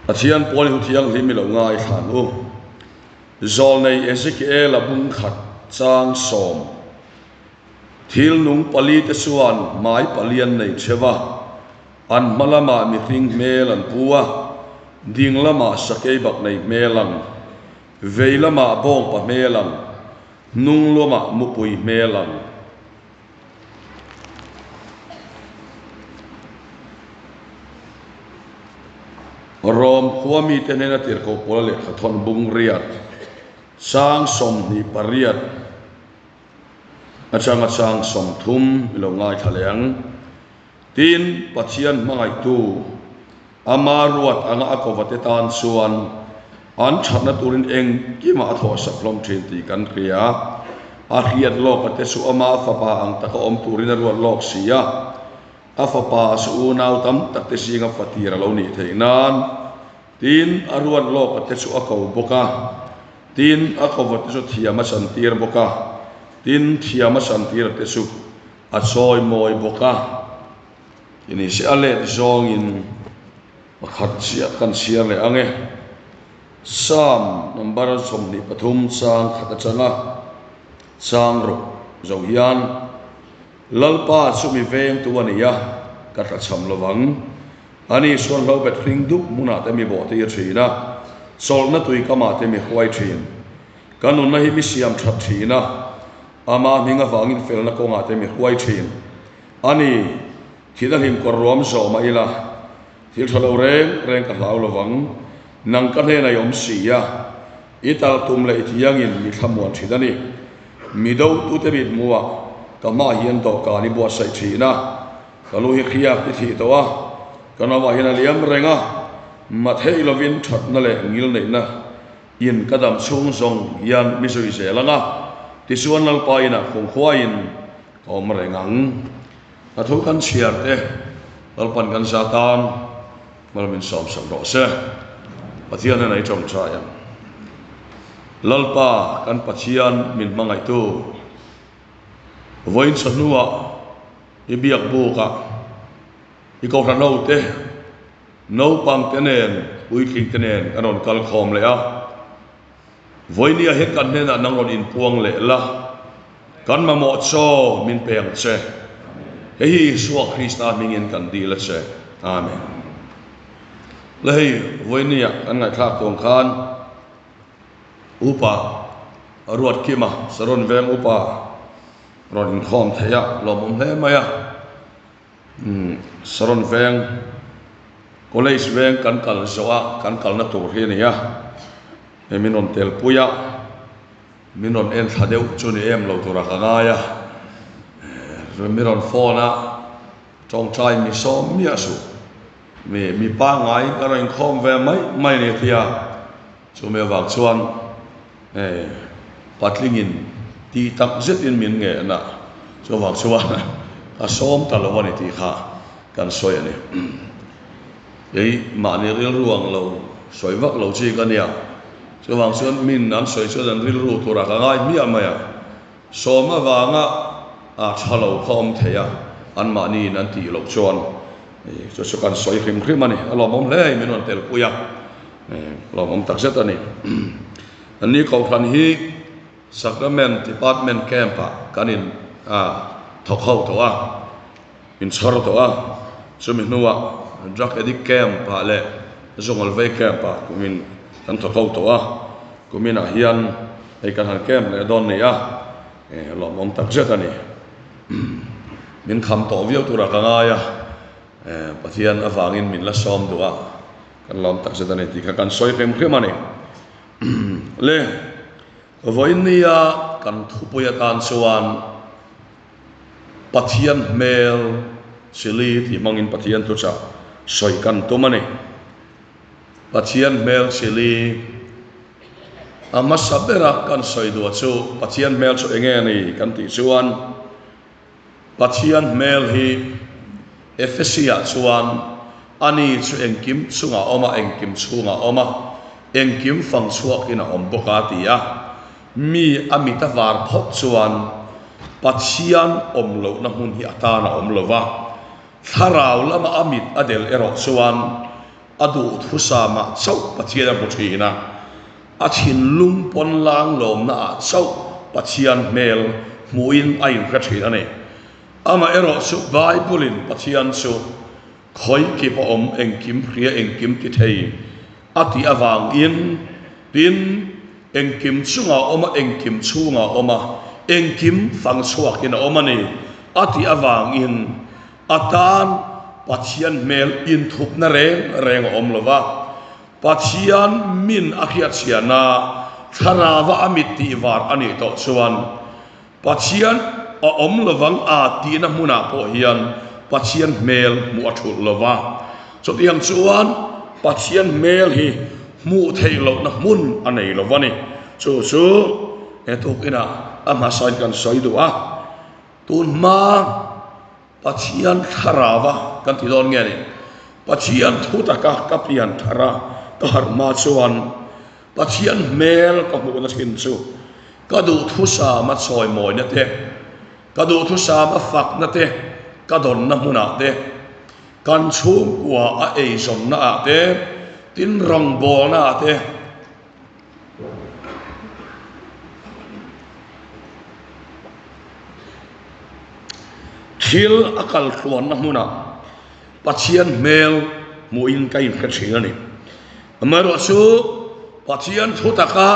Pathian pawl hi thianghlim i lo ngaithla ang u. Zawlnei Ezekiela bung khat chang sawm. Thil nung pali te chuan hmai palian nei theuh a, an hma lamah mihring hmel an pu a, ding lamah sakei bak nei hmel ang, vei lamah bawngpa hmel ang, hnung lamah mupui hmel ang. Rom khua mite hnena tirhkoh pawla lehkha thawn bung riat chang 28 atanga chang 30 i lo ngaithla leh ang. Tin, Pathian hmangaihtu ama ruat anga a kovate tan chuan an thatna turin engkimah a thawhsak hlawm thin tih kan hria. A hriat lawka te chu ama fapa ang taka awm turin a ruat lawk si a. A fapa chu unau tam tak te zinga fatir a lo nih theih nan. Tin, a ruat lawka te chu a ko bawk a. Tin, a kova te chu thiam a chantir bawk a. Tin, thiam a chantir te chu a chawi mawi bawk a. Ti ni se a let zawngin pakhat chiah kan chhiar leh ang e. Psalm number 23 chang khat atanga chang ruk zo hian, Lalpa chu mi vengtu a ni a, ka tlachham lo vang. Ani chuan hlo bet hring dup hmunah te mi bawhtir thin a, chawlhna tui kamah te mi hruai thin. Ka nunna hi mi siam that thin a, ama hming avangin felna kawngah te mi hruai thin. A ni, thil a hlim kawr ruam zawh mah ila, thil tha lo reng reng ka hlau lo vang. Nang ka hnenah i awm si a, i tal tum leh i thiangin mi thlamuan thin a ni. Mi dotute mithmuhah ka hmaah hian dawhkan i buatsaih thin a, ka lu hi hriak i thih tawh a, ka nauah hian a liam reng a, mathei lovin thatna leh ngilneihna in ka dam chhung zawng hian mi zui zel ang a, tichuan Lalpa inah khumkhuain Ka awm reng ang. A thu kan chhiar te Lalpan kan za tan mal min sawmsak rawh se. Pathian hian a i tawngtai ang. Lalpa kan Pathian min hmangaihtu vawiin chawhnuah i biak bukah i kohhran ho te naupang te nen puitling te nen kan rawn kal khawm leh a. Vawinia hian kan hnenah nang rawn inpuang leh la, kan mamawh chaw min pe ang che. Hei hi Isua Krista hmingin kan dil a che. Amen. Le hei vawinia kan ngaihthlak tuang khan Upa Ruatkima, Saron Veng Upa rawn inkhawm thei a, lawmawm hle mai a. Saron veng College veng kan kal zawh a kan kalna tur hi a ni a, hei min rawn tel pui a, min rawn en thla deuh chu ni em lo tura ka ngai a, min rawn phone a, tawngtai mi sawm miah suh, mi mi pangngai ka rawn inkhawm ve mai mai a ni tia, chumi avang chuan hei patlingin tih tak zetin min ngen a, chuvang chuan ka sawm ta lo a ni tih kha kan sawi a ni. Kei mahni rilru ang lo sawi vak lo chi ka nia, chuvang chuan min an sawi chuan an rilru turah ka ngai hmiah mai a, sawm avanga a tha lo kha awm thei a, anmahniin an tih loh chuan chu chu kan sawi hrim hrim a ni. A lawmawm hle min rawn telpui a. Lawmawm tak zet a ni. Anni Kohhran hi Sacrament Department Camp-ah kan in thawk ho tawh a, in chhawr tawh a, chumi hnuah Drug Addict Camp-ah leh Zungawlvei Camp-ah kumin kan thawk ho tawh a, kuminah hian hei kan han camp leh dawn ni a, lawmawm tak zet a ni. Min kham tawh viau turah ka ngai a, Pathian avangin min la sawm duh a. Kan lawm tak zet a ni tih kha kan sawi hrim hrim a ni. Le, vawinia kan thupui atan chuan Pathian hmel chili tih hmangin Pathian thuchah sawi kan tum a ni. Pathian hmel chili a hmasa bera kan sawi duh chu Pathian hmel chu enge a ni kan tih chuan Pathian hmel hi Efesi-ah chuan ani chu engkim chungah a awm a, engkim chhungah a awm a, engkim fang chhuakin a awm bawk a ti a. Mi a mit a var phawt chuan Pathian awm lohna hmun hi a tan a awm lo va, thlarau lama a mit a del erawh chuan. A duhthusam ah chauh Pathian a hmu thin a, a thinlung pawn lang lawmna ah chauh Pathian hmel hmuhin a inhre thin a ni. Amaherawh chu Bible in Pathian chu khawi kip a awm engkim hria engkim ti thei a tih avangin tin engkim chungah a awm a engkim chhungah a awm a engkim fang chhuakin a awm a ni a tih avangin A tan Pathian hmel inthupna reng reng a awm lo va, Pathian min a hriatchhiahna thlarava a mit tih var a nih tawh chuan Pathian a awm lovang a tihna hmunah pawh hian Pathian hmel hmuh a thulh lo va. Chutiang chuan Pathian hmel hi hmuh theih lohna hmun a nei lo va ni. Chu chu he tukinah a hmasain kan sawi duh a. Tun hma Pathian thlarava kan ti dawn nge ni? Pathian thu taka ka pian thar a, ka harh hma chuan Pathian hmel ka hmuhna thin chu ka duhthusama chawimawina te, ka duhthusama fakna te ka dawnna hmunah te, kan chhungkua a eizawnna ah te, tin rawngbawlna ah te, Thil a kal tluanna hmunah Pathian hmel hmuhin ka inhre thin a ni. Amaherawhchu Pathian thu taka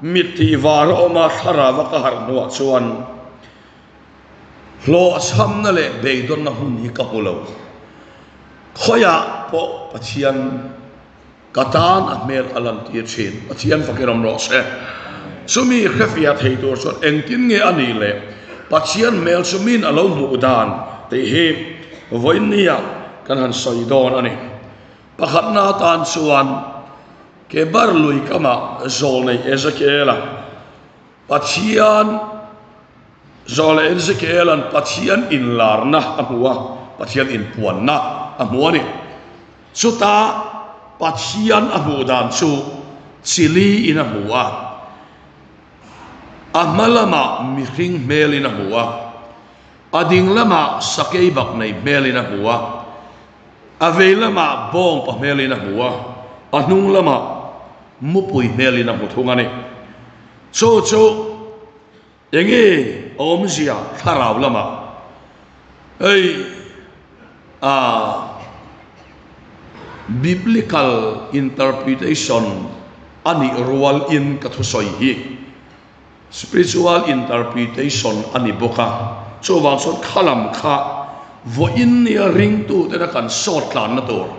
mit tih var a awm a, thlarau a ka harh hnuah chuan hlawhchhamna leh beidawnna hun hi ka hmu lo. Khawiah pawh Pathian. Ka tan a hmel a lantir thin. Pathian fakin awm rawh se. Chumi hrefiah thei tur chuan engtin nge a nih le? Pathian hmel chu min a lo hmuh dan tih hi vawiinnia kan han sawi dawn a ni. Pakhatna atan chuan Kebar lui kamah zawlnei Ezekiela Pathian zawlnei Ezekiela'n Pathian inlarna a hmu a, Pathian inpuanna a hmu a ni. Chutah Pathian a hmuh dan chu chili in a hmu a, a hma lamah mihring hmelin a hmu a, a ding lamah sakei bak nei hmelin a hmu a, a vei lamah bawngpa hmelin a hmu a, a hnung lamah mupui hmelin a hmu thung a ni. Chu chu Enge awmzia thlarau lamah hei a biblical interpretation a nih rual in ka thusawi hi spiritual interpretation a ni bawk a, chuvang chuan khalam kha vawiin nia ringtutena kan sawt tlanna tur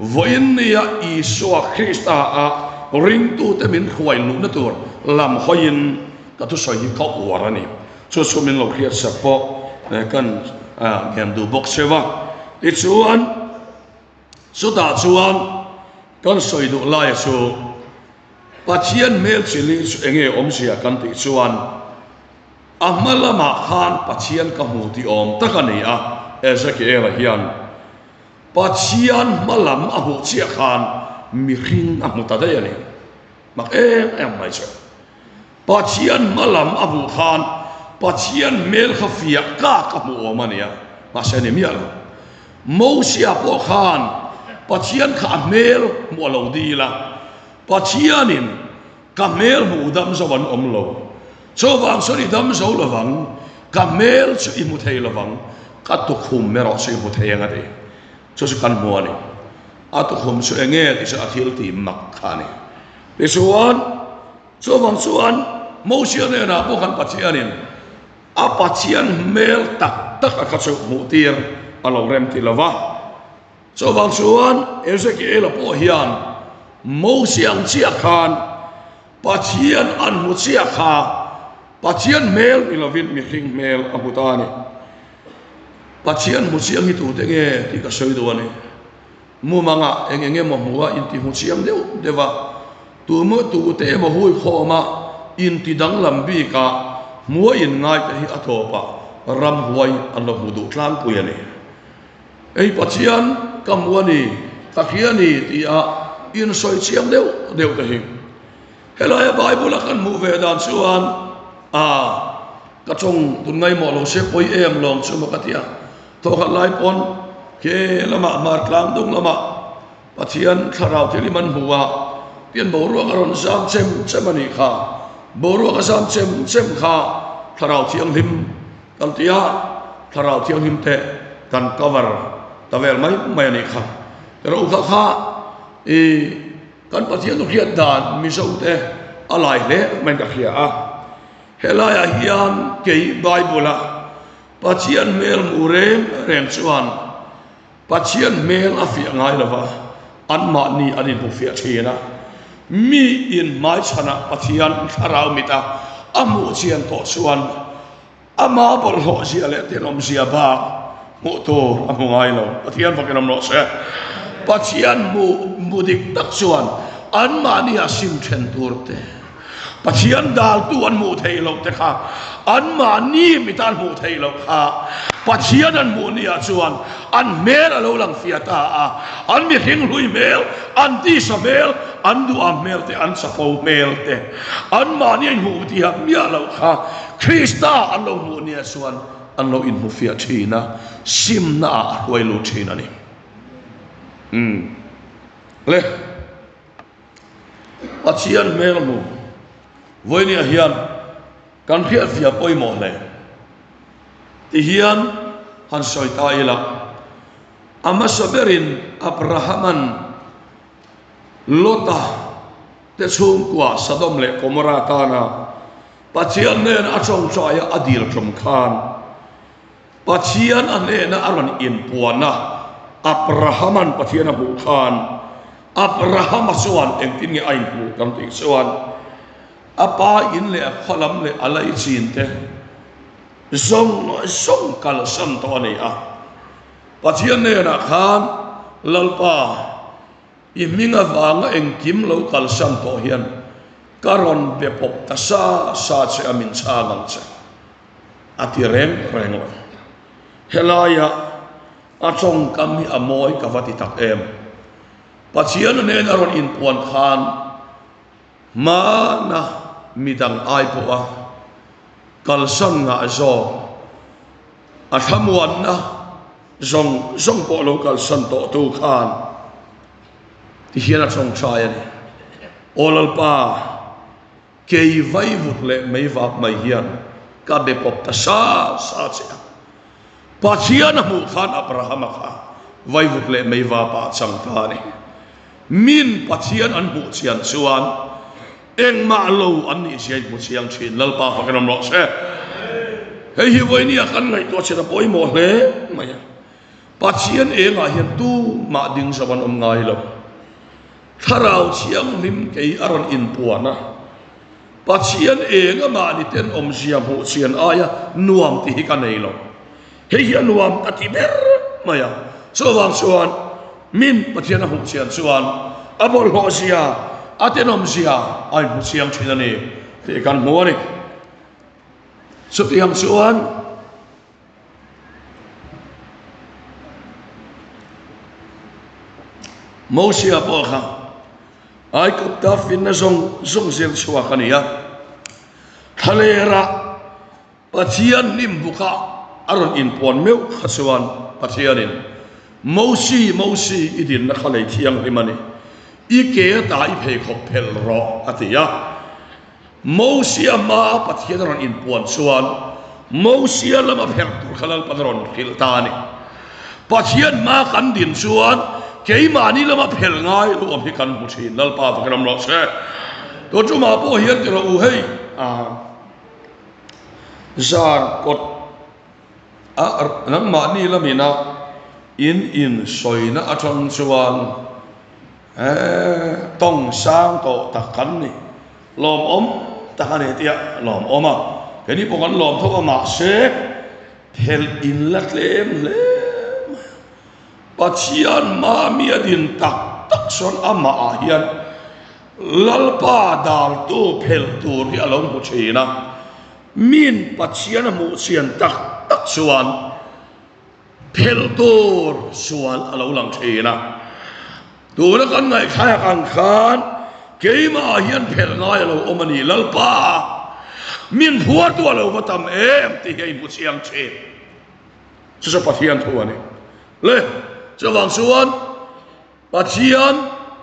Vawiin nia Isua Krista a ringtute min hruai luhna tur lam hawiin ka thusawi hi ka uar a ni. Chu chu min lo hriatsak pawh kan ngen duh bawk cheu a. Tichuan, chutah chuan kan sawi duh laia chu Pathian hmel chili chu enge awmzia kan tih chuan a hma lamah khan Pathian ka hmu tih awm tak a ni a, Ezekiela hian. Pathian hma lam a hmuh chiah khan mihring a hmu ta daih a ni. Mak em em mai chu. Pathian hma lam a hmuh khan Pathian hmel kha fiah kak a hmuh awm a nia, mahse a ni miah lo. Mosia pawh khan Pathian kha a hmel hmuh a lo dil a, Pathianin ka hmel hmuh dam zo an awm lo, chuvang chuan i dam zo lovang, ka hmel chu i hmu thei lovang, ka tukhum erawh chu i hmu thei ang a ti. Chu chu kan hmu a ni. A tukhum chu eng nge tih chu a thil tih mak kha a ni. Tichuan, chuvang chuan Mosia hnenah pawh khan Pathianin a Pathian hmel tak tak a kha chu hmuh tir a lo rem ti lo va. Chuvang chuan Ezekiela pawh hian Mosia ang chiah khan Pathian an hmu chiah kha Pathian hmel ni lovin mihring hmel a hmu ta a ni. Pathian hmu chiang hi tute nge tih ka sawi duh a ni. Mumangah eng eng emaw hmu a inti hmu chiang deuh deuh a, tu maw tute emaw hui khawma inti danglam bikah hmua inngaite hi a tawpah ramhuai an lo hmu duh tlangpui a ni. Hei Pathian ka hmu a ni, ka hria a ni ti a insawi chiang deuh deuh te hi. Helaia Bible a kan hmuh ve dan chuan a ka tawng tun ngaimawh lo se pawi em lawng chu maw ka ti a. Thawkhat lai pawn ke lamah hmar tlang dung lamah. Pathian thlarau thianghlim an hmu a, pian boruak a rawn zam chem chem a nih kha. Boruak a zam chem chem kha thlarau thianghlim kan ti a, thlarau thianghlim te kan cover ta vel mai mai a nih kha. Erawh kha kha i kan Pathian thu hriat dan Mizo te a lai hle maiin ka hria a. Helaiah hian kei Bible-a Pathian hmel hmu reng reng chuan Pathian hmel a fiah ngai lo va, anmahni an inhmu fiah thin a. Mi in hmaichhanah Pathian thlarau mita a hmuh chian tawh chuan ama bawlhhlawh zia leh tenawmzia bak hmuh tur a hmu ngai lo. Pathian fakin awm rawh se. Pathian hmuh hmu dik tak chuan anmahni a sim then tur te, Pathian daltu an hmuh theih loh te kha anmahni mita an hmuh theih loh kha Pathian an hmuh ni ah chuan an hmel a lo lang fiah ta a, an mihring hlui hmel, an tisa hmel, an duham hmel te, an chapo hmel te, anmahni a inhmuh tihah miah loh kha Krista an lo hmuh ni ah chuan an lo inhmu fiah thin a, simna ah a hruai lut thin a ni. Umm. Le. Pathian hmel hmu vawinia hian kan hriatfiah pawimawh hle. Tihian han sawi ta ila, a hmasa berin Abrahaman Lota te chhungkua Sodom leh Gomorrah tana Pathian hnena a tawngtaia a dil tum khan Pathian a hnena a rawn inpuan a, Abrahaman Pathian a hmuh khan, Abrahama chuan engtin nge a inhmuh kan tih chuan, a pa in leh a khaw lam leh a laichin te zawng zawng kalsan tawh a ni a. Pathian hnenah khan, Lalpa, i hming avanga engkim lo kalsan tawh hian ka rawn be pawp ta sa sa che a, min chhang ang che. A ti reng reng lo. Helaia a tawngkam hi a mawi ka va ti tak em. Pathian nen a rawn inpuan khan hmana midang ai pawha kalsan ngah zawk a thlamuanna zawng zawng pawh lo kalsan tawhtu khan ti hian a tawngtai a ni. Aw Lalpa! Kei vaivut leh meivap mai hian ka be pawp ta sa sa che a. Pathian a hmuh khan Abrahama kha vaivut leh meivapa a chang ta a ni. Min Pathian an hmuh chian chuan engmah lo an nih zia in hmu chiang thin. Lalpa fakin awm rawh se. Hei hi vawinia kan ngaihtuah chin a pawimawh hle mai a. Pathian engah hian tumah ding zo an awm ngai lo. Thlarau Thianghlim kei a rawn inpuan a, Pathian eng amah ni ten awmzia hmuh chian aia nuam ti hi ka nei lo. Hei hi a nuam ka ti ber mai a. Chuvang chuan min Pathian a hmuh chian chuan a bawlhhlawh zia, a tenawmzia a inhmu chiang thin a ni tih kan hmu a ni. Chutiang chuan. Mosia pawh kha Aigupta finna zawng zawng zir chhuak a ni a, thlalera Pathian hnim buka a rawn inpuan meuh kha chuan Pathianin, Mosi, Mosi, i dinna kha lei thianghlim a ni, i ke ata i pheikhawk phelh rawh, a ti a. Mosia hmaa Pathian a rawn inpuan chuan Mosia lama pherh tur kha Lalpan a rawn hrilh ta a ni. Pathian hmaa kan din chuan keimahni lama phelh ngai lo awm hi kan hmu thin. Lalpa va ram rawh se. Tun tumah pawh hian ti rawh u hei a zar kawt a nangmahni lamina in insawina atang chuan Eeh tawng sang tawh tak kan ni, lawmawm tak a ni tia lawmawm a, keini pawh kan lawm tho a mahse phelh in la tlem hle mai a, Pathian mami a din tak tak chuan amah ah hian Lalpa daltu phelh tur hi a lo hmu thin a, min Pathian a hmuh chian tak tak chuan Phelh tur sual a lo lang thin a, tuna kan ngaihthlak ang khan keimah ah hian phelh ngai a lo awm a ni, Lalpa min phuartu a lo va tam em tih hi a inhmu chiang thin. Chu chu Pathian thu a ni. Le, chuvang chuan. Pathian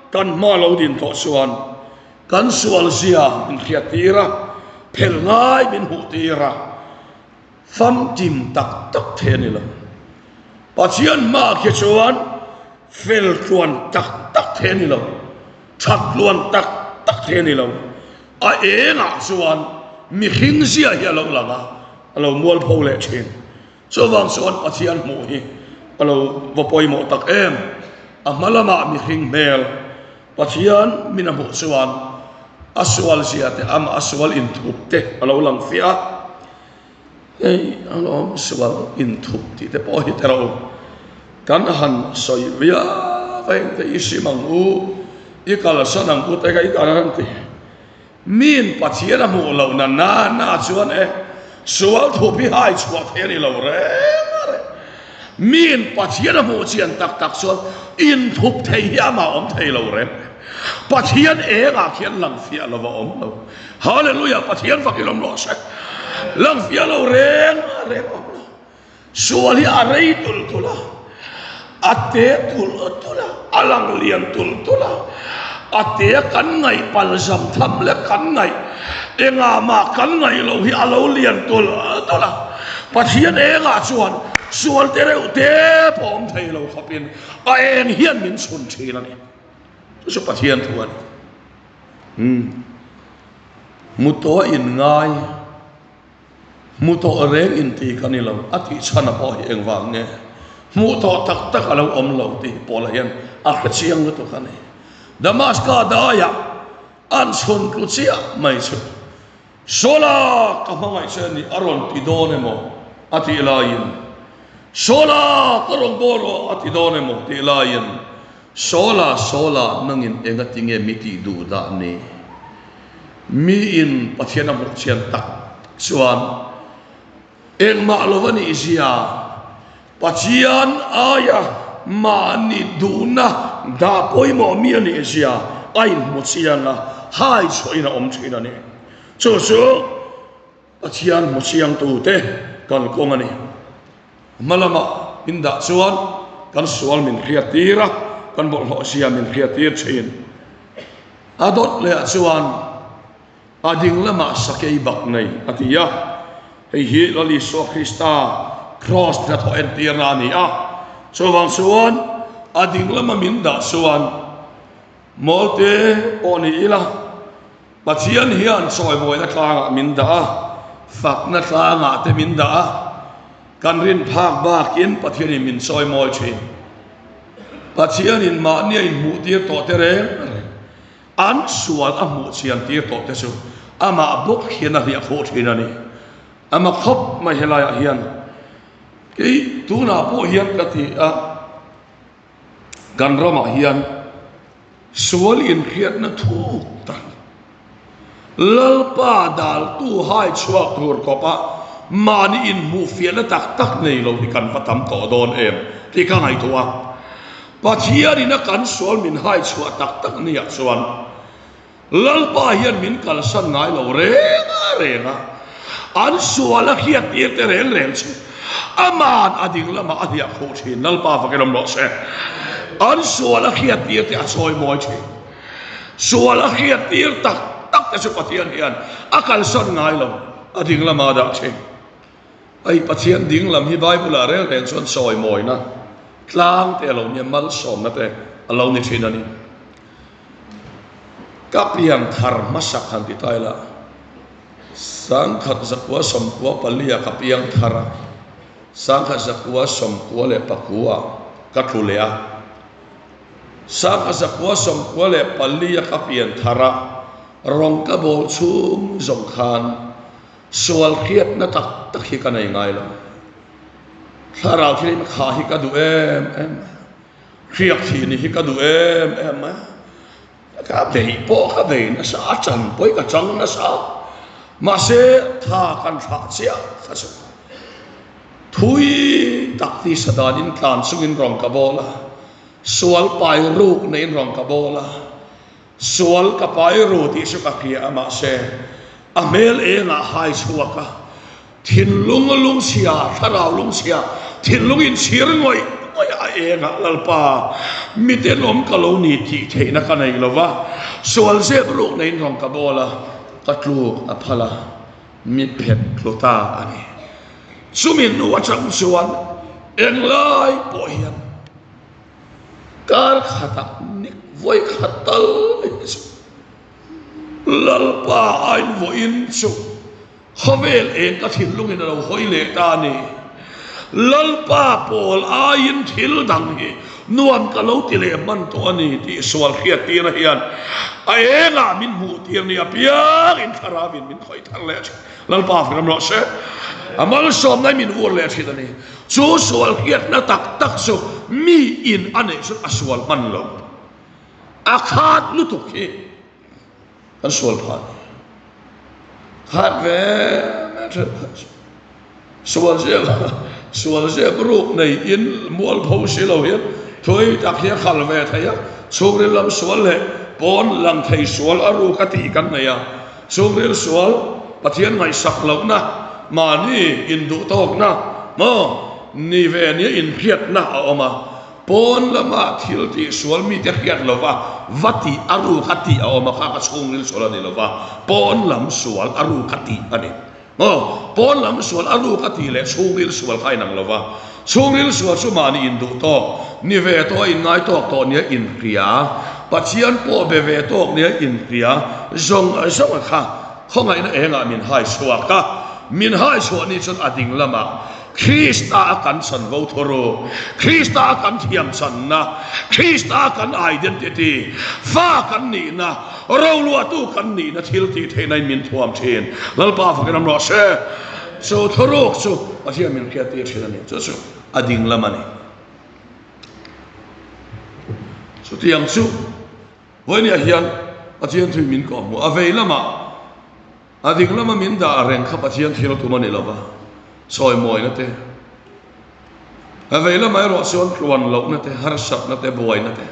kan hma lo din tawh chuan kan sual zia min hriat tir a, phel ngai min hmuh tir a, famkim tak tak thei a ni lo. Pathian hmaah khi chuan fel tluan tak tak thei a ni lo, that tluan tak tak thei a ni lo. A engah chuan mihring zia hi a lo lang a, a lo mualpho leh thin. Chuvang chuan Pathian hmuh hi a lo va pawimawh tak em. A hma lamah mihring hmel Pathian min a hmuh chuan a sual zia te, amah a sual inthup te a lo lang fiah a. Hei alawm sual inthup tih te pawh hi tero kan han sawi viau a engte i sim ang u, i kalsan ang u te kha i kan han ti. Miin Pathian a hmuh loh na na na chuan e, sual thup hi hai chhuah thei a ni lo reng a reng. Miin Pathian a hmuh chian tak tak chuan inthup thei hi amah awm thei lo reng. Pathian engah khian lang fiah lo a awm lo. Hallelujah, Pathian fak in awm rawh se. Lang fiah lo reng a reng awm lo. Sual hi a rei tulh tulh a, a te tulh tulh a, a lang lian tulh tulh a, a te kan ngaih pal zam tham leh kan ngaih engah mah kan ngaih loh hi a lo lian tulh tulh a. Pathian engah chuan sual te reuh te pawh awm thei lo khawpin a eng hian min chhun thin a ni. Chu chu Pathian thu a ni. Umm. Mutaw inngai. Hmu tawh reng inti ka ni lo, a tih chhan a pawh hi engvang nge? Hmuh tawh tak tak a lo awm lo tih hi Paula hian a hre chiang lutuk a ni. Damaska daiah an chhun tlu chiah mai chu, Saula ka hmangaih che a ni a rawn ti dawn emaw a tih laiin, Saula ka rawn bawl rawh a ti dawn emaw tih laiin, Saula, Saula nangin engati nge mi tih duh dah ni? Miin Pathian a hmuh chian tak chuan engmah lo a nih zia, Pathian aia mahni duhna dah pawimawh mi a nih zia a inhmu chiang a, hai chhuahin a awm thin a ni. Chu chu Pathian hmu chiangtute kalkawng a ni. Hma lama min dah chuan kan sual min hriat tir a, kan bawlhhlawh zia min hriat tir thin. A dawt leh ah chuan a ding lamah sakei bak nei a ti a, hei hi Lal Isua Krista Kraws hnathawh entirna a ni a. Chuvang chuan a ding lama min dah chuan Mawlte pawh ni ila, Pathian hian chawimawina tlangah min dah a, fakna tlangah te min dah a, kan rin phak bakin Pathianin min chawimawi thin. Pathianin mahni a inhmuhtir tawh te reng reng, an sual a hmuh chian tir tawh te chu amah bawk hian a hliah khuh thin a ni. Ama khawp mai helaiah hian kei tunah pawh hian ka ti a. Kan ramah hian sual inhriatna thuk tak, Lalpa daltu hai chhuak tur khawpa mahni inhmuhfiahna tak tak nei lo hi kan va tam tawh dawn em tih ka ngaihtuah a. Pathianin a kan sual min hai chhuah tak tak niah chuan Lalpa hian min kalsan ngai lo reng reng a, an sual a hriat tir te reng reng chu aman a ding lamah a hliah khuh thin. Lalpa fakin awm rawh se. An sual a hriat tir te a chawi mawi thin. Sual a hriat tir tak tak te chu Pathian hian a kalsan ngai lo, a ding lamah a dah thin. Hei Pathian ding lam hi Bible ah reng reng chuan chawi mawina tlang te a lo nia, malsawmna te a lo ni thin a ni. Ka pian thar hmasak han ti ta ila, sangkhat zakua sawmkua palia ka piang thar a, sangkhat zakua sawmkua leh pakua ka tlu leh a, sangkhat zakua sawmkua leh palia ka pian thar a, rawng ka bawl chhung zawng khan sual hriatna tak tak hi ka nei ngai lo. Thlarau thilin kha hi ka duh em em mai a. Hriak thih ni hi ka duh em em mai a, ka bei pawh ka bei nasa, a chan pawh hi ka chang nasa, mahse tha kan thlah chiah kha chu thui tak tisa danin tlan chungin rawn ka bawl a, sual pai ruk neiin rawn ka bawl a, sual ka pai ru tih chu ka hria a, mahse a hmel engah hai chhuak a, thinlung lungchhia, thlarau lungchhia, thinlung inchhir ngawih. mai a eng a, Lalpa, mi tenawm ka lo ni tih theihna ka nei lo va, sual zep ruk neiin rawn ka bawl a, ka tluk a phal a, mi phet tlu ta a ni. Chumi hnu atang chuan englai pawh hian kar khatah nik vawi khat tal hi chu Lalpa a invawiin chu khawvel eng ka thinlungin a lo hawi leh ta a ni. Lalpa pawl aiin thil dang hi nuam ka lo ti leh hman tawh a ni tih sual hriattirna hian a engah min hmuhtir ni apiangin thlarauin min khawih thar leh thin. Lalpa firam rawh se. A malsawmna hi min vur leh thin a ni. Chu sual hriatna tak tak chu miin a neih chuan a sual hman lo. A khat lutuk hi kan sual phah ni. Khat ve ve then khat chu sual ziak sual ziak ruk nei in mual pho si lo hian thui tak hi a khal ve thei a, chhungril lam sual leh pawn lang thei sual a ruk a tih kan nei a, chhungril sual Pathian ngaihsak lohna mahni induhtawkna maw ni ve nia inhriatna a awm a. Pawn lama thil tih sual mite hriat lova va tih a ruk a tih a awm a, kha ka chhungril sual a ni lova, pawn lam sual a ruk a tih a ni. Aw, pawn lam sual a ruk a tih leh chhungril sual kha a inang lova, chhungril sual chu mahni induh tawk, ni ve tawh a inngai tawk tawh nia inhria, Pathian pawh be ve tawk nia inhria zawng zawng a kha khawngaihna engah min hai chhuak a, min hai chhuah ni chuan a ding lamah Krista a kan chanvo thawr u, Krista a kan thiam channa, Krista a kan identity, fa kan nihna, roluahtu kan nihna thil tih theihna in min thuam thin. Lalpa fakin awm rawh se. Chu thuruk chu Pathian min hriattir thin a ni. Chu chu a ding lam a ni. Chutiang chu vawinia hian Pathian thui min kawhhmuh a vei lamah A ding lama min dah reng kha Pathian thil tum a ni lova, sawi mawina te, a vei lamah erawh chuan tluan lohna te, harsatna te, buaina te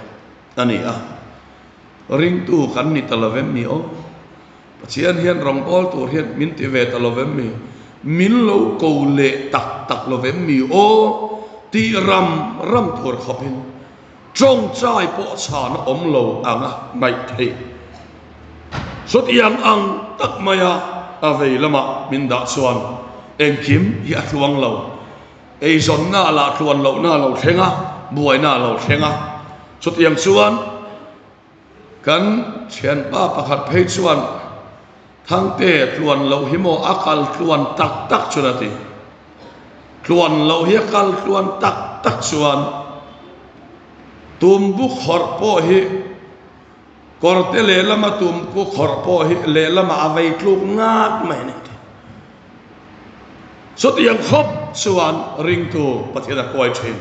a ni a. Ringtu kan ni ta lovem mi aw? Pathian hian rawngbâwl tur hian min ti ve ta lovem mi? Min lo ko leh tak tak lovem mi aw? Tih ram ram tur khawpin Tawngtai pawh chhan a awm lo anga ngaih theih. Chutiang ang tak maia a vei lamah min dah chuan engkim hi a tluang lo. Eizawnna lah tluan lohna a lo thleng a, buaina a lo thleng a. Chutiang chuan kan thianpa pakhat phei chuan Thangte tluan loh hi maw a kal tluan tak tak chuan a ti. Tluan loh hi a kal tluan tak tak chuan tumbu khawrh pawh hi kawrte lehlama tumbu khawrh pawh hi lehlama a vei tluk ngat mai a ni a ti. Chutiang khawp chuan ringtu Pathian a kuai thin.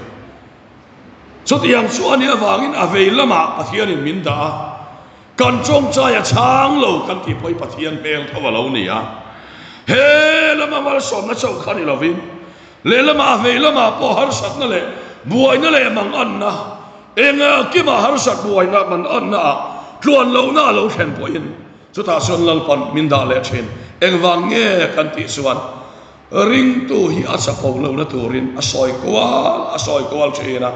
Chutiang chu a nih avangin a vei lamah Pathianin min dah a. Kan tawngtai a chhang lo kan tih pawh hi Pathian hmel tho a lo ni a. He lama malsawmna chauh kha ni lovin, lehlamah a vei lamah pawh harsatna leh buaina leh manganna, eng kima harsat buaina manganna ah tluan lohna a lo thlen pawhin chutah chuan Lalpan min dah leh thin. Engvang nge kan tih chuan Ringtu hi a chapo lohna turin a sawi kual a sawi kual thin a.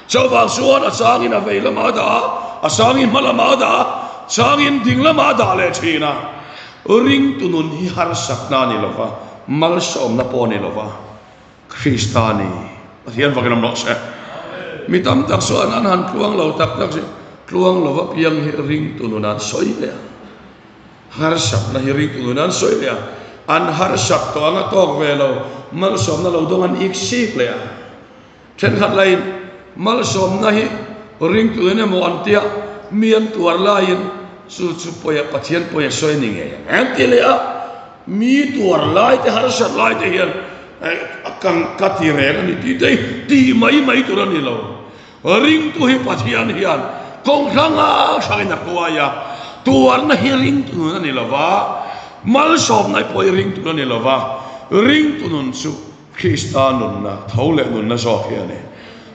Chuvang chuan a changin a vei lamah a dah a, a changin hma lamah a dah a, changin ding lamah a dah leh thin a. Ringtu nun hi harsatna a ni lova, malsawmna pawh a ni lova, Krista a ni. Pathian vakin awm rawh se. Mi tam tak chuan an han tluang lo tak tak zia, tluang lova piang hi ringtu nun an sawi leh a. Harsatna hi ringtu nun an sawi leh a, an harsat tawh ang a tawk ve lo, malsawmna lo dawng an ik sik leh a. Thenkhat laiin malsawmna hi ringtu in emaw an tia, mi an tuar laiin chu chu pawia Pathian pawia sawi a ni ngei ang an ti leh a, mi tuar lai te harsat lai te hian kan ka ti reng a ni tih te hi tih mai mai tur a ni lo. Ringtu hi Pathian hian kawng hranga hrangin a hruai a, tuarna hi ringtu nun a ni lo va, malsawmna pawh hi ringtu nun a ni lo va, ringtu nun chu Krista nunna, tho leh nunna zawk hi a ni.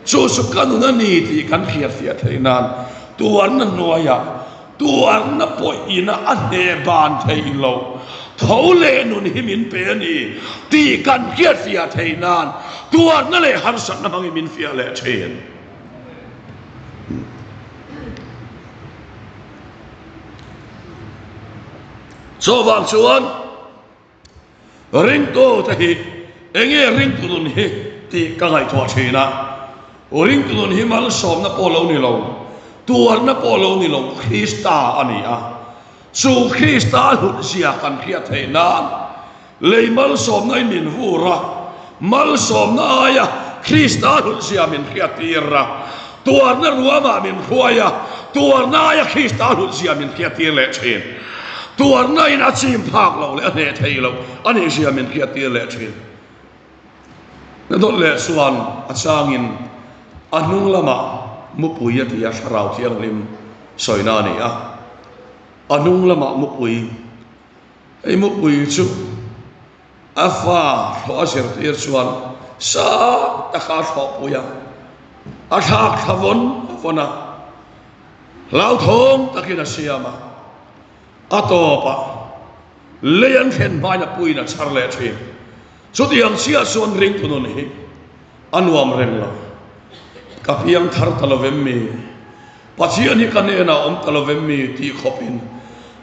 Chu chu ka nun a ni tih kan hriatfiah theih nan tuarna hnuaiah tuarna pawh ina a hneh ban theih loh. Tho leh nun hi min pe a ni tih kan hriatfiah theih nan tuarna leh harsatna hmangin min fiah leh thin. Chuvang chuan ringtu te hi enge ringtu nun hi tih ka ngaihtuah thin a, ringtu nun hi malsawmna pawh lo ni lo, tuarna pawh lo ni lo Krista a ni a. Chu Krista hlutzia kan hriat theih nan lei malsawmna in min vur a, malsawmna aia Krista hlutzia min hriat tir a, tuarna ruamah min hruai a, tuarna aia Krista hlutzia min hriat tir leh thin. Tuarna in a chim phak loh leh a hneh theih loh a nih zia min hriat tir leh thin. Na dawt leh chuan a changin a hnung lamah mupui a ti a, Thlarau Thianghlim sawina a ni a. A hnung lamah mupui, hei mupui chu a fa thlawh a zirtir chuan sang taka a thlawhpui a, a thlak thla vawn vawn a, hlauthawng takin a siam a, a tawpah lei an thlen hmain a puiin a chhar leh thin. Chutiang chiah chuan ringtu nun hi a nuam reng lo. Ka piang thar ta lo vem mi? Pathian hi ka hnenah awm ta lo vem mi? tih khawpin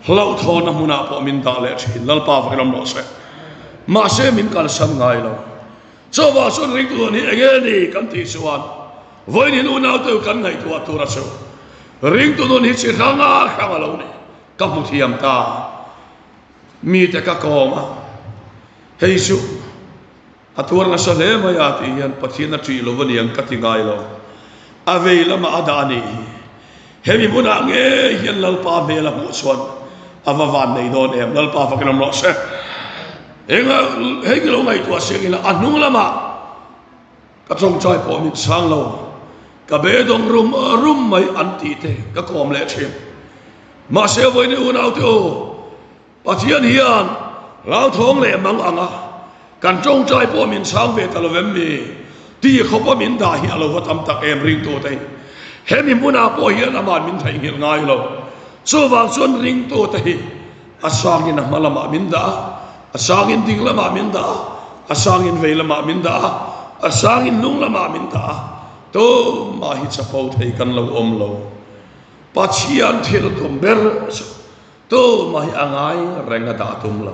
hlauhthawna hmunah pawh min dah leh thin. Lalpa vakin awm rawh se. Mahse min kalsan ngai lo. Chuvang chuan ringtu nun hi enge ni kan tih chuan vawiin unaute kan ngaihtuah tur a chu. Ringtu nun hi chi hranga hrang a lo ni. Ka hmu thiam ta. Mite ka kawm a, hei chu a tuar nasa hle mai a tih hian Pathian a ṭih lo aniang ka ti ngai lo. A vei lamah a dah a nih hi. Hemi hmunah ngei hian Lalpa hmel a hmuh chuan a va van nei dawn em. Lalpa fakin awm rawh se. Enga hei ka lo ngaihtuah siang ila a hnung lamah ka tawngtai pawh min chhang lo. Ka beidawng rum rum mai an tih te ka kawm leh ṭhin. Mahse vawiin unaute u, Pathian hian hlauthawng leh mang anga kan tawngtai pawh min chhang ve ta lo vem mi? Ti khawpa min dah hi a lo va tam tak em ringtute hi. Hemi hmunah pawh hian aman min theihnghilh ngai lo. Chuvang chuan ringtute hi a sangin a hma lamah min dah a, a sangin ding lamah min dah a, a sangin vei lamah min dah a, a sangin hnung lamah min dah a, tumah hi chapo thei kan lo awm lo. Pathian thil tum ber chu tumah hi a ngai reng a dah tum lo.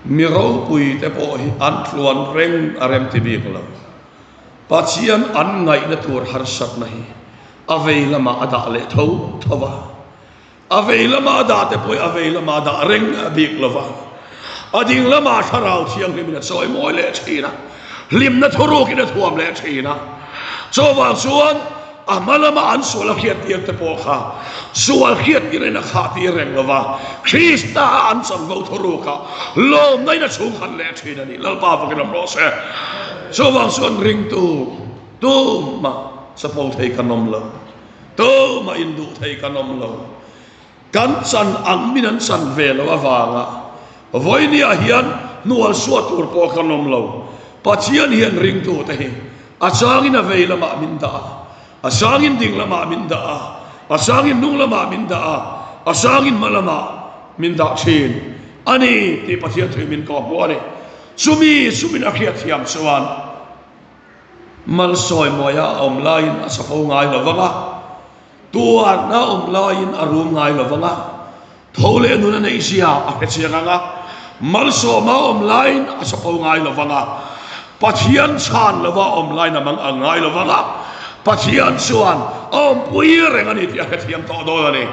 Mi ropui te pawh hi an tluan reng a rem ti bik lo. Pathian an ngaihna tur harsatna hi a vei lamah a dah leh tho tho va. A vei lama a dah te pawh hi a vei lama a dah reng a bik lo va. A ding lama Thlarau Thianghlimin a chawi mawi leh thin a, hlimna thurukin a thuam leh thin a. Chuvang chuan a hma lama an sual a hriattir te pawh kha sual hriattirin a khah tir reng lo va, Krista a an chanvo thurukah lawmna in a chhungkhat leh thin a ni. Lalpa vakin awm rawh se. Chuvang chuan ringtu tumah chapo thei kan awm lo. Tumah induh thei kan awm lo. Kan chan ang min an chan ve lo avanga vawinia hian hnual suah tur pawh kan awm lo. Pathian hian ringtute hi a changin a vei lamah min dah a, a changin ding lamah min dah a, a changin hnung lamah min dah a, a changin hma lamah min dah thin a ni tih Pathian thu min kawhhmuh a ni. Chumi chumin a hriatthiam chuan Malsawimawia a awm laiin a chapo ngai lo vang a, tuarna a awm laiin a rum ngai lo vang a, tho leh nun a neih zia a hre chiang ang a, malsawma a awm laiin a chapo ngai lo vang a, Pathian chhan lova a awm laiin a mang ang ngai lo vang a, Pathian chuan a awmpui reng a ni tih a hrethiam tawh dawn a ni.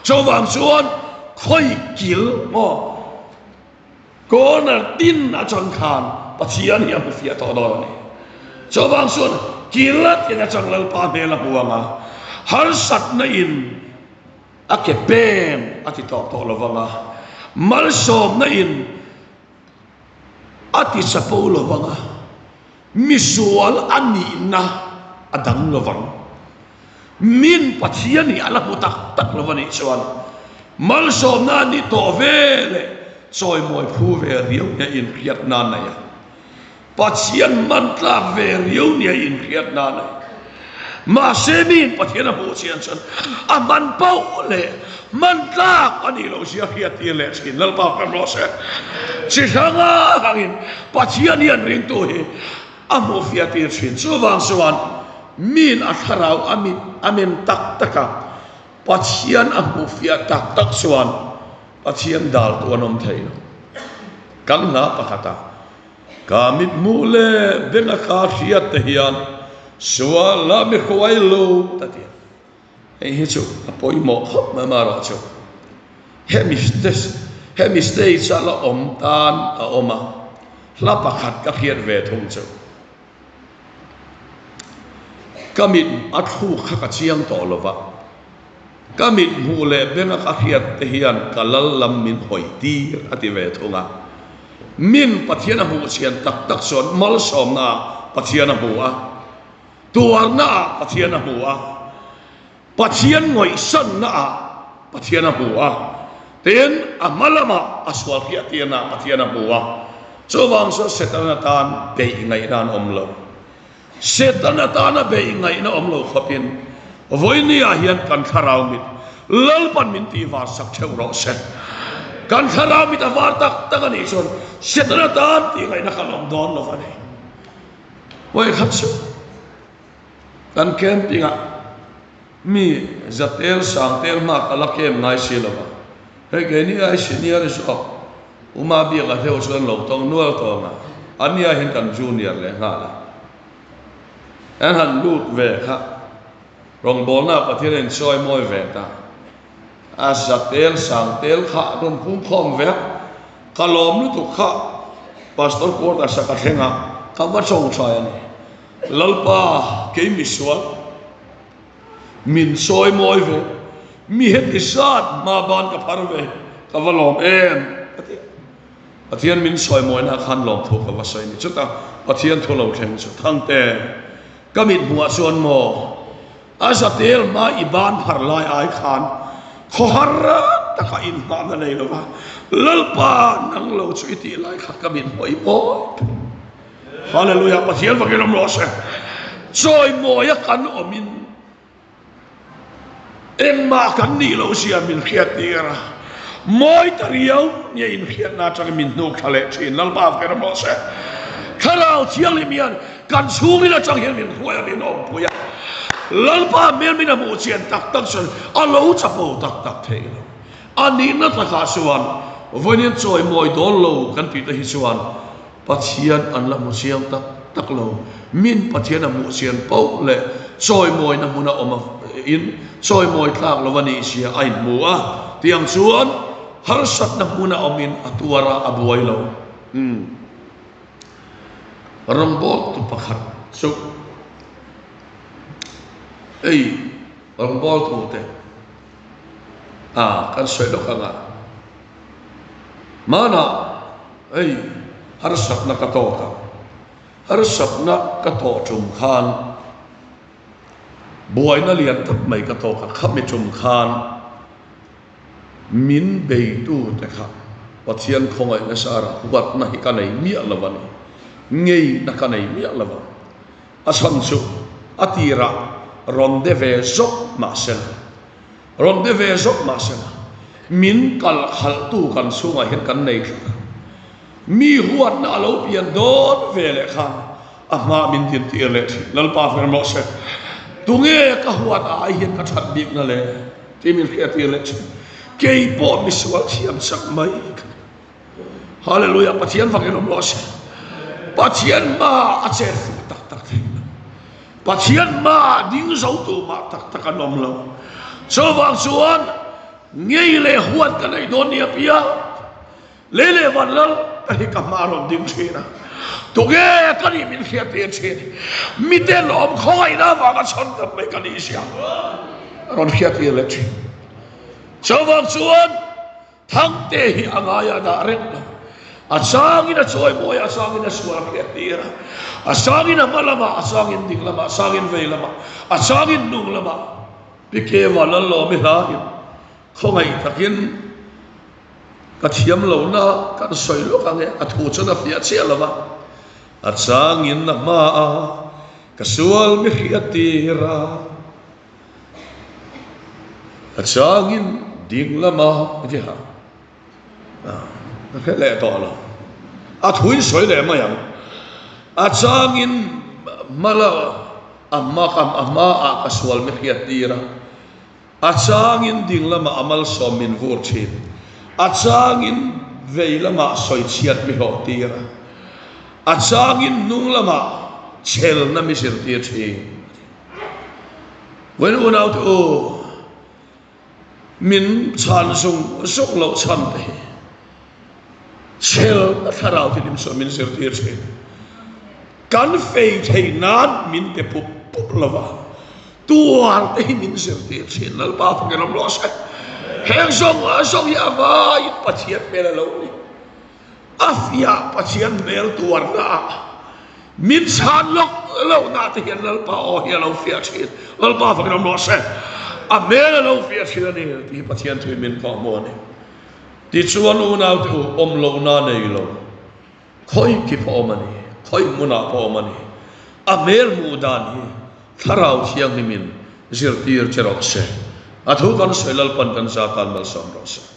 Chuvang chuan khawi kil maw? Corner tin atang khan Pathian hi a hmu fiah tawh dawn a ni. Chuvang chuan kil tin atang Lalpa hmel a hmu ang a, harsatna in a ke peng a ti tawp tawh lo vang a, malsawmna in a ti chapo lo vang a, misual a nihna a dang lo vang. Min Pathian hi a la hmu tak tak lo a nih chuan malsawmna a ni tawh ve leh chawimawi phu ve riau nia inhriatna a nei a. Pathian hman tlak ve riau nia inhriatna a nei. Mahse miin Pathian a hmuh chian chuan a hman pauh leh Hman tlak a nih loh zia hriat tir leh thin Lalpa kan rawh se. Chi hranga hrangin Pathian hian ringtu hi a hmuhfiah tir thin. Chuvang chuan miin a thlarau a mit a men tak tak a, Pathian a hmuhfiah tak tak chuan Pathian daltu an awm thei lo. Kan hla pakhatah Ka mithmuh leh benga ka hriat te hian sual a mi hruai lo ta ti a. Hei hi chu a pawimawh khawp mai amaherawh chu hemi hemi stage a la awm tan a awm a, hla pakhat ka hriat ve thung chu ka mit a thluk kha ka chiang tawh lo va, ka mit hmuh leh benga ka hriat te hian ka lal lam min hawi tir a ti ve thung a. Min Pathian a hmuh chhian tak tak chuan malsawmna ah Pathian a hmu a, tuarna ah Pathian a hmu a, Pathian ngawihsanna ah Pathian a hmu a, tin a hma lamah a sual hriah tirna ah Pathian a hmu a. Chuvang chuan Setana tan beih ngaihna an awm lo. Setana tana beih ngaihna awm lo khawpin vawinia hian kan thlarau mit Lalpan min tih var sak theuh rawh se. Kan thlarau mit a var tak tak a nih chuan Setana tan tih ngaihna kan awm dawn lo a ni. Vawikhat chu kan camping ah mi zatel sangtel hma ka la camp ngai si lo va, hei keini ai senior zawk Uma biak a hleuh chuan lo tawng nual tawng a, a nia hian kan junior leh nghal a. An han lut ve kha rawngbawlna Pathian a insawi mawi ve ta. A zatel sang tel kha a rawn pung khawm ve a, ka lawm lutuk kha Pastor quarters a ka thleng a, ka va tawngtai a ni. Lalpa kei misual. Min sawi mawi ve, mi heti zat hma ban ka phar ve, ka va lawm em? a ti a. Pathian min sawi mawina khan lawmthu ka va sawi ni. Chutah Pathian thu lo thleng chu, Thangte, ka mit hmuhah chuan maw, a zatel hma i ban phar lai ai khan khawhar taka inhmahna nei lo va, Lalpa nang lo chu i tih lai kha ka mit hmuh i mawi thung. Hallelujah Pathian vakin awm rawh se. Chawimawia kan awmin engmah kan nih loh zia min hriat tir a. Mawi ta riau nia inhriatna atangin min hnuk thla leh thin. Lalpa vakin awm rawh se. Thlarau Thianghlim hian kan chhungin atang hian min hruai a, min awmpui a. Lalpa hmel min a hmuh chian tak tak chuan a lo chapo tak tak thei lo. A nihna takah chuan vawiin chawimawi dawn lo kan tih te hi chuan Pathian an la hmu chiang tak tak lo. Min Pathian a hmuh chian poh leh chawimawina hmuna awm a in chawimawi tlak lo a nih zia a inhmu a. Tiang chuan harsatna hmuna awmin a tuar a, a buai lo. Umm. Rawngbawltu pakhat chu ei rawngbawltute a kan sawi lawk anga hmanah Hei, harsatna ka tawk ang. Harsatna ka tawh tum khan buaina lian tak mai ka tawk a, khami tum khan min beitute kha Pathian khawngaih nasa huatna hi ka nei miah lo a ni, ngeina ka nei miah lo a. A chhan chu a tirah rawn de ve zawk mah sela, Rawn be ve zawk mah se la, min kal khalhtu kan chhungah hian kan nei tlat a. Mi huatna a lo pian dawn ve leh khan a hma min dintir leh thin. Lalpa hmel rawh se, tunge ka huat ai hian ka that bikna le tih min hriattir leh thin. Kei pawh misual thiam chak mai ka ni. Hallelujah, Pathian fakin awm rawh se. Pathian hmaah a chet fuh tak tak thei lo. Pathian hmaah ding zo tu mah tak tak an awm lo. Chuvang chuan ngei leh huat ka neih dawn nia piang. Lei leh van lal ka hi ka hma rawn ding thin a. Tunge ka nih min hriat tir thin. Miten awm khawngaihna avanga chhan tam mai ka nih zia rawn hriat tir leh thin. Chuvang chuan Thangte hi a ngai a dah reng lo. A changin a chawi mawi a, a changin a sual a hriat tir a. A changin a hma lamah, a changin ding lamah, a changin vei lamah, a changin hnung lamah. Pi Keva Lallawmi hlain khawngaih takin ka thiam lohna kan sawi lawk ang e, a thu chuan a fiah chiah lo va. A changin a hma a, ka sual mi hriat tir a. A changin. Ding lama a ti ha. Ka hre leh tawh lo. A thu in sawi leh mai ang. A changin hmala a hma ka a hma ah ka sual mi hriat tir a. A changin ding lamah a malsawm min vur thin. A changin vei lamah sawi chhiat mi hlawh tir a. A changin hnung lamah chhelna mi zirtir thin. Vawiin unaute u, min chhan zung zung loh chhan te hi chhelna thlarau thilim chuan min zirtir thin. Kan fei theih nan min pe pup pup lo va, tuar te hi min zirtir thin. Lalpa fakin awm rawh se. Heng zawng zawng hi a vaiin Pathian hmel a lo ni. A fiah Pathian hmel tuarna ah min chhan lawk lohna te hian Lalpa aw hi a lo fiah thin. Lalpa fakin awm rawh se. A hmel a lo fiah thin a ni tih hi Pathian thuin min kawh hmuh a ni. Tichuan unaute u awm lohna nei lo, khawi khi pawh awm a ni, khawi hmunah pawh awm a ni. A hmel hmuh dan hi Thlarau Thianghlimin zirtir che rawh se. A thu kan sawi Lalpan kan zatan malsawm rawh se.